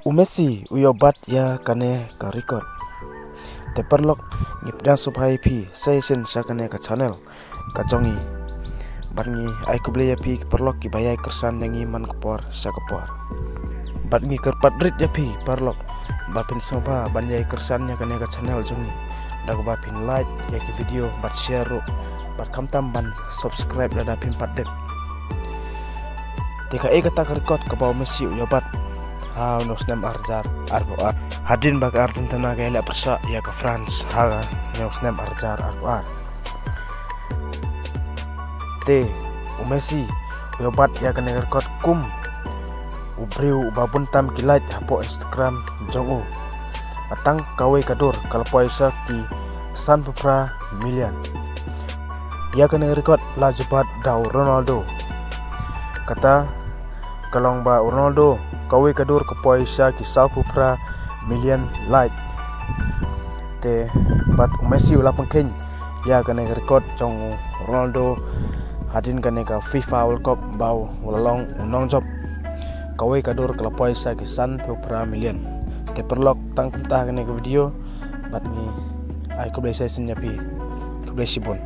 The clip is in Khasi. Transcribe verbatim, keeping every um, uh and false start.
U Messi u ïoh bat ïa kane ka record. Te paralok, ngi pdiang sngewbha ïa phi sa shisien sha kane ka channel ka jong ngi. Bad ngi ai khublei ïa phi ki paralok kiba ïai kyrshan ïa ngi man ka por sha ka por. Bad ngi kyrpad rit ïa phi paralok ba phin sngewbha ban ïai kyrshan ïa kane ka channel jong ngi da kaba phin like ïa ki video bad share ruh, bad khamtam ban subscribe lada phim pat dep. Te kaei kata ka record kaba u Messi u ïoh bat ha une u snem ar hajar arphew ar, hadien ba ka Argentina ka ïaleh pyrshah ïa ka France ha une u snem ar hajar arphew ar. Te u Messi u ïoh bat ïa kane ka record kum u briew uba bun tam ki like hapoh Instagram jong u. Ba tang kawei ka dur ka la poi sha ki sanphew phra million. Ïa kane ka record la ju bat da u Ronaldo. Kata ka long ba u Ronaldo kawei ka dur ka poi sha ki sawphew phra million like. Te bad u Messi u la pynkheiñ ïa kane ka record jong u Ronaldo hadien kane ka FIFA World Cup ba u la long u nongjop. Kawei ka dur ka la poi sha ki sanphew phra million. Te paralok, tang kumta kane ka video bad ngi ai khublei sa shisien ïa phi. Khublei shibun.